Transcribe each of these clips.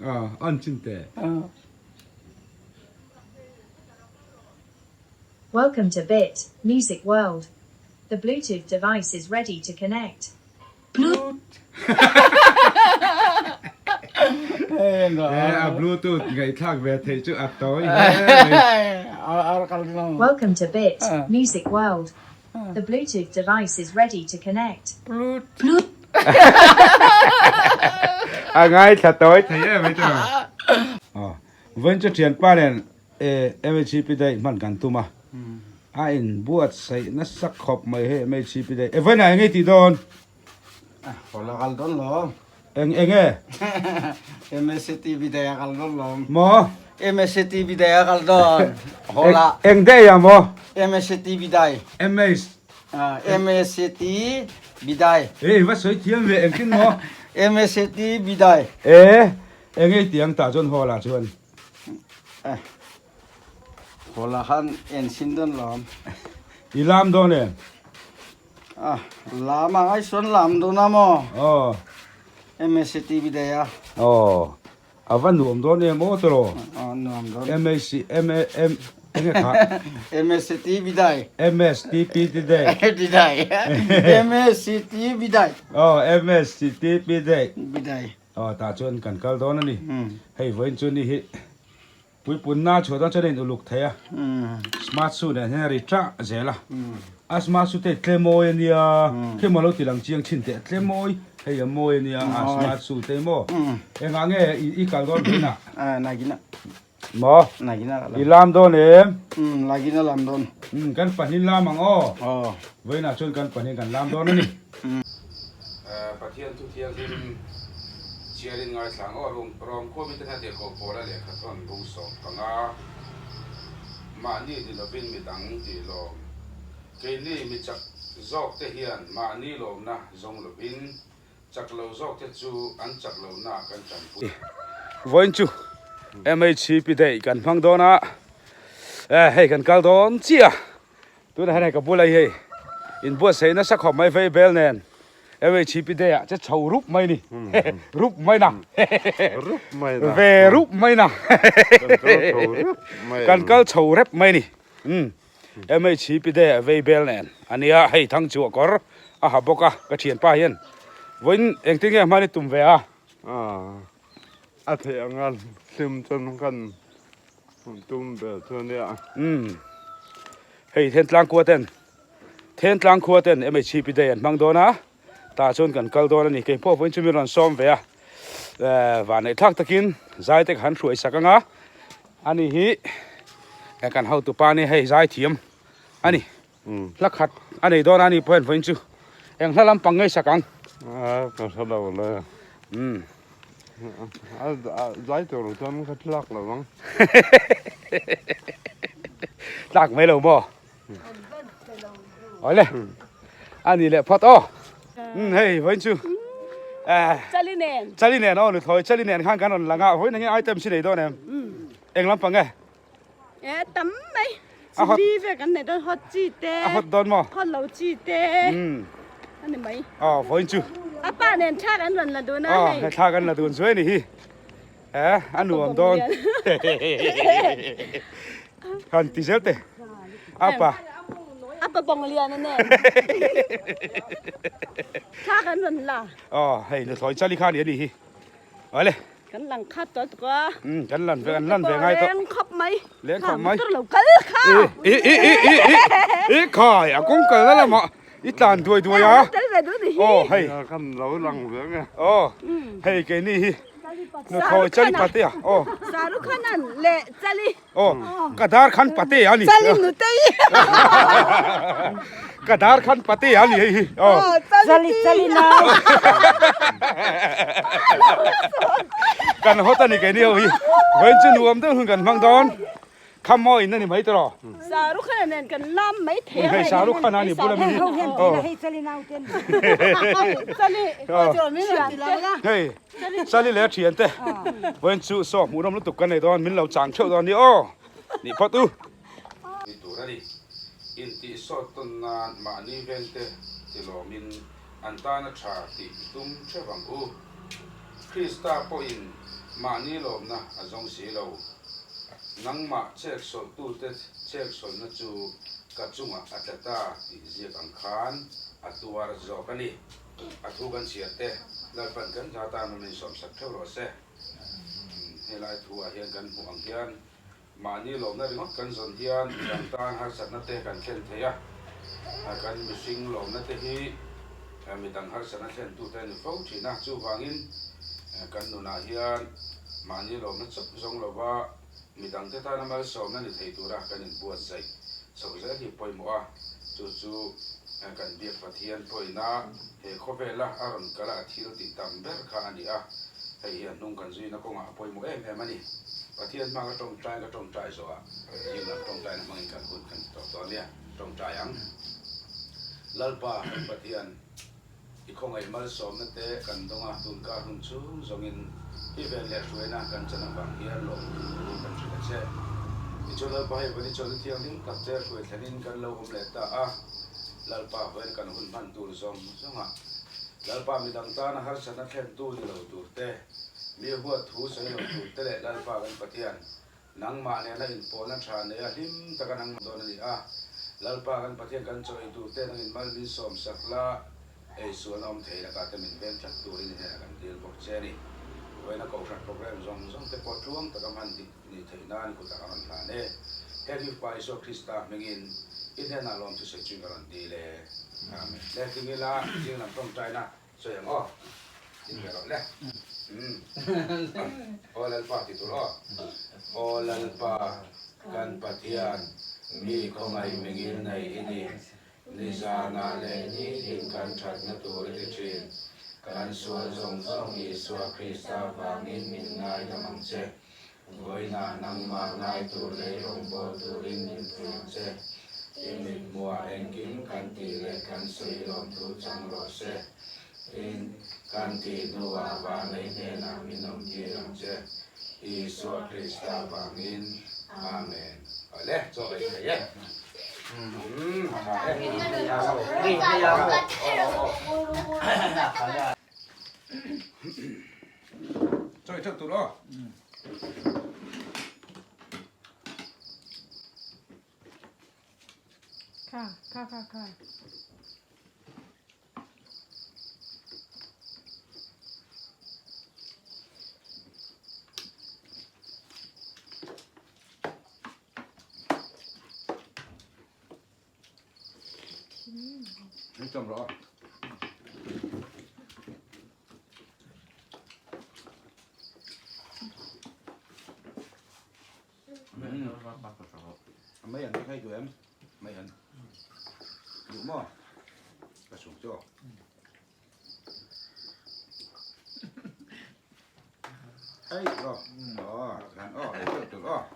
On chin teh. Welcome to Bit Music World. The Bluetooth device is ready to connect. A Bluetooth ngaihthlak ve theih chu a tawi hle mai. Welcome to Bit Music World. The Bluetooth device is ready to connect. A ngaithla tawi thei em mai chu. Vawiin chu thianpa nen MHP daih hman kan tum a, a inbuatsaih nasa khawp mai hei MHP daih. E vawiinah eng nge tih dawn? Haw la kal dawn lo. Eng eng e? MSTV daih a kal dawn lo. Maw? MSTV daih a kal dawn. Haw la. Eng daih a maw? MSTV daih. MS. MSTV daih. E va sawi thiam ve engtin maw? MSTV daih. E eng nge tiang tah chuan haw la chuan? Haw la khan en sin dawn lawm. I lam dawn em? Ah, lam a ngai sawn lam dawn a maw? Aw. MSC TV day a. Aw. A va nuam dawn em aw tawh. Aw, nuam dawn. MSC M M enge kha? MSC TV day. MSTP day. Day. MSC TV day. Aw, MSC TV day. Day. Aw tah chuan kan kal dawn a ni. Hei vawiin chu ni hi puipunna chhuah dawn chuan a in uluk thei a. Smart suit nen hian a ri ṭah zel a. A smart suit te tle mawi a nia, khi maw lo ti lang chiang thin teh tle mawi, hei a mawi a nia a smart suit te maw. Engah nge i kal dawn vawiinah? Maw? I lam dawn em? Lagina lam dawn. Kan pahnih lam ang aw. Vawiinah chuan kan pahnih kan lam dawn a ni. Pathian thu thianghlim chiarin ngaithla ang aw. Rom khuamite hna tirhkoh Paula lehkha thawn bung 15 mahni ni lovin midang tih lawm. Keini mi chak zawkte hian mahni lawmna zawng lovin Chak lo zawk te chu an chak lo na kan tanpui. Vawiin chu MHCP day kan hmang dawn a, hei kan kal dawn chiah a, tunah hian hei ka bula hi hei inbuatsaih nasa khawp mai vei bel nen MHCP day ah che chho rup mai ni, rup mai na, ve rup mai na, kan kal chho rep mai ni. MHCP day ah vei bel nen ania hei thang chu a kawr a ha bawk a ka thianpa hian vawiin engtin nge hman i tum ve a. A theih anga hlim chuan kan tum ve chu ania. Umm hei Thentlang khua ten Thentlang khua ten MHCP day an hmang dawn a tah chuan kan kal dawn a ni keipawh vawiin chu min rawn sawm ve a vanneih thlak takin zai te ka han hruai sak anga Ani hi kan hotu pa nia hei zai thiam a ni. Hla khat a nei dawn a ni pawh hian vawiin chu eng hla lampang ngei sak ang. Ka hre lo le. Zai tur chuan ka tlak lo ang. Tlak mai lo maw? Awle. A ni leh phawt aw. Hei vawiin chu Chali nen. Chali nen aw nuthlawi chali nen khan kan rawn lang a vawiin enge item si nei dawn em? Eng lampang nge? E tam mai. Chili ve kan nei dawn hot chi te. A hot dawn maw? Hot lo chi te. A ni mai. Aw vawiin chu. A pa nen thla kan rawn la dun a hei. Aw thla kan la dun zuai ni hi. E a nuam dawn. Han ti zel te. Apa. Apa bawng lian a nen. Thla kan rawn la. Aw hei nuthlawi chali kha ni a ni hi. Awle. Kan lang khat tawh tuk a. Kan lan ve an lan ve ngai tawh. Leng khawp mai. Leng khawp mai. Motor lo kal kha. I i i i i i khai a kawng kal na lamah i tlan duai duai a. Tel ve duh ni hi. Aw hei. Kan lo lang ve nge. Aw hei keini hi nuthlawi chali pate a. Aw. Sarukh Khan an leh chali. Aw, ka dar khan pate a ni. Chali nutei. Ka dar khan pate a ni hei hi. Aw, chali chali nau. Kan hawt a ni keini ho hi. Vawiin chu nuam deuh hun kan hmang dawn. Kha maw in a ni mai tawh. Shahrukh Khan nen kan lam mai thei a. Hei Shahrukh Khan a ni bula mi hi. Aw. Hei chali nau ten. Chali. Hei. Chali leh a thian te vawiin chu saw hmuhnawm lutuk ka nei dawn min lo chang theuh dawn ni aw nih phawt u. Ni tur a ni. Intih sawt tawn nan mahni vengte tilawmin an tana tha tih i tum theuh ang u. Krista pawhin. Mahni lawmna a zawng si lo. Nangmah chêksawlhtute chêksawlhna chu ka chungah a tla ta tih ziak ang khan a tuar zawk a ni. A thu kan chhiar te, Lalpan kan za tan rawn insawmsak theuh rawh se. Helai thu ah hian kan hmuh ang hian mahni lawmna ringawt kan zawn hian midang tan harsatna te kan thlen thei a, kan mihring lawmna te hi midang harsatna thlentu te a ni fo thin a, chuvangin kan nunah hian mahni lawmna chauh zawng lova midang te tana malsawmna ni thei tura kan inbuatsaih chhoh zel hi pawimawh a, chu chu kan biak Pathian pawina he khawvela a rawn kal a, a thil tih tam ber kha a ni a, hei hi a hnung kan zuina kawngah a pawimawh em em a ni. Pathian hma ka tawngtai ka tawngtai zawhah zing lam tawngtaina hmangin kan hun kan ti tawh dawn nia, tawngtai ang. Lalpa kan Pathian. I khawngaih malsawmna te kan dawng a, tun kar hun chhung zawngin i ven leh hruaina kan chan avang hian lawmthu kan hrilh a che. Tichuan Lalpa hei vani chawlhna thianghlim tak che hruai thlenin kan lo awm leh ta a, Lalpa vawiin kan hun hman tur zawng zawngah Lalpa midang tana harsatna thlentu ni lo tur te, mi huat thu sawi lo tur te leh Lalpa kan Pathian Nangmah nena inpawhna tha neia hlim taka nangmah dawn a ni a. Lalpa kan Pathian kan chaw ei tur te nangin mal min sawm sak la, ei sualna awm thei lakah te min veng tlat turin i hnenah kan dil bawk che a ni. Vawiina Kohhran program zawng zawng te pawh tluang taka hman dik nih theih nan i kutah ka rawn hlan e. He Fapa Isua Krista hmingin i hnenah lawmthu sawi chu ka rawn dil e. Amen. Le tingila zing lam tawngtaina Sawi ang aw, in ve rawh le. Aw Lalpa ti tur aw. Aw Lalpa, kan Pathian, mi khawngaih mingil nei i ni. Nizanah leh nitin kan thatna tur i ti thin. Kan sual zawng zawng Isua Krista vangin min ngaidam ang che. Vawiinah nangmah ngai tur leh i rawngbâwl turin min pui ang che. I mithmuah engkim kan tih leh kan sawi lawmthu chang rawh se. Tin, kan tih hnuah vânei hnênah min awmtîr ang che. Isua Krista vângin. Amen. Awle, chaw ei thei e. Umm, a tha e. Chaw ei theuh tur aw. Kha, kha, kha, kha. Hei chawm rawh. Mấy anh thấy tụi em mấy anh đủ mò ka sung cho ấy rồi đó gắn ó để cho tụi ó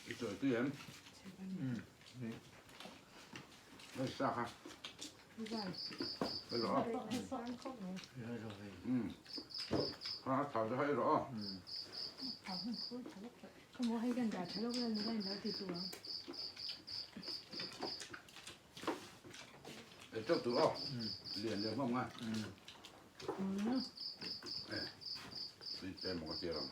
I chawi tui em? Hei sa kha. Hei rawh aw. Kha a thau te hei rawh aw. Ei teuh tur aw. Lian lian hlawm ngai. Tui te maw ka tir ang.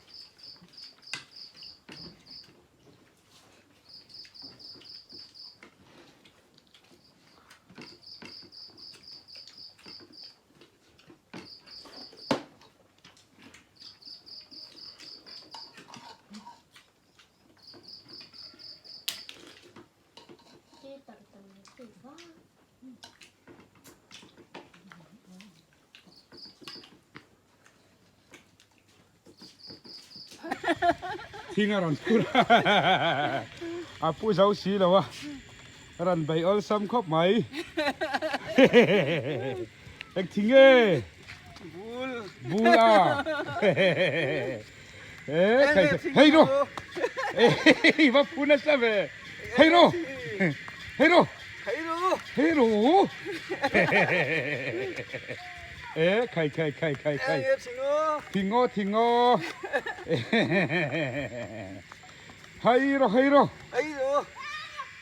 Thing a rawn phur a, a pu zo si lo a, a rawn bei awlsam khawp mai. Eng thing nge? Bul. Bul a. Hei ro. Hei va phu nasa ve. Hei ro. Hei ro. Hei ro. Hei ro. E khai khai khai khai khai. Thingo thingo. Hei ro hei ro. Hei ro.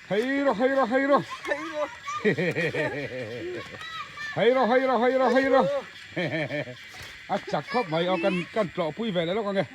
Hei ro hei ro hei ro. Hei ro. Hei ro hei ro hei ro hei ro. A chak khawp mai aw kan kan tlawhpui ve leh lawk ang e.